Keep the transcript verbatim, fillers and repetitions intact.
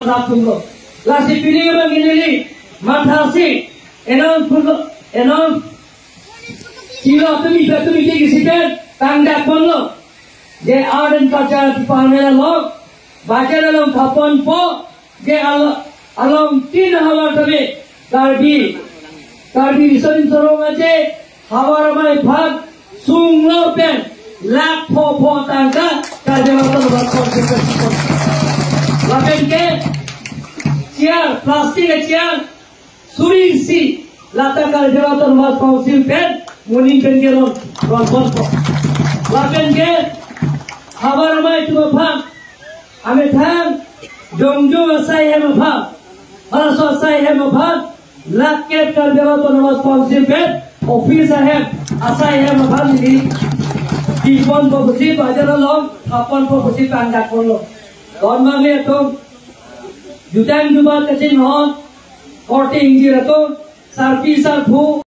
Latum lo. Lasi pini abang neli mathasi announce pulo, announce pulo, tumi ba tumi ke isi pen tangdakponlo. Je Art and Culture Department along budget along thaponpo, je al-, along tin havar tame Karbi, Karbi Riso Nimso Rong Aje havar amei aphan sumlo pen lakh pho pho tangka Karbi Anglong Autonomous Council pen. Lapen ke chair, plastic a chair suri isi lata Karbi Anglong Autonomous Council pen moning pen ke ron, ronponpo. Lapen ke havar amei atum aphan, amethang jongjong asai hem aphan, halaso asai hem aphan lakh kep Karbi Anglong Autonomous Council pen office ahem, asai hem aphan neli piponpo pusi budget along thaponpo pusi tangdakponlo. Don mangli atum, jutang jubat kachinghon korte ingjir atum, sarpi sarpo